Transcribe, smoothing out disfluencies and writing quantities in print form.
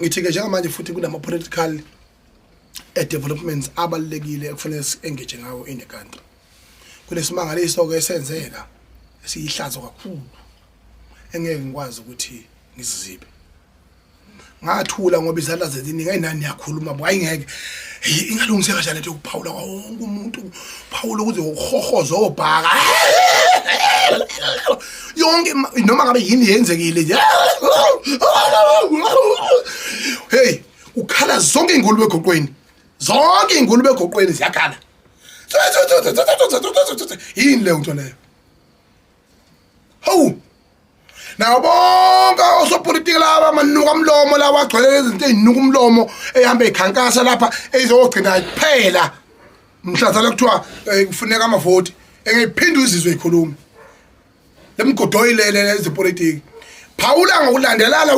Ngithi-ke njengamanje futhi kunama-political developments abalulekile ekufanele si-engage ngawo in the country. Kunesimangaliso-ke esenzeka esiyihlazo kakhulu engeke ngikwazi ukuthi ngisizibe. Ngathula ngoba izandla zeziningi ayinani niyakhuluma bo, ayingeke ingalungiseka kanjani lento yokuphawula wonke umuntu phawula ukuze uhohoze obhaka yonke noma ngabe yini yenzekile nje. Hey, ukhala zonke iy'ngulube egoqweni, zonke iy'ngulube egoqweni ziyakhala. Yini leyo nto leyo? Hawu, nawo bonke osopolitiki laba manuka mlomo lawa agcwele lezinto ezinuka umlomo ehamba ekhankasa lapha ezogcina kuphela mhlazana kuthiwa kufuneka amavoti engephinde uzizwe ikhuluma lemgodoyi lele lezepolitiki. Phawula ngokulandelana.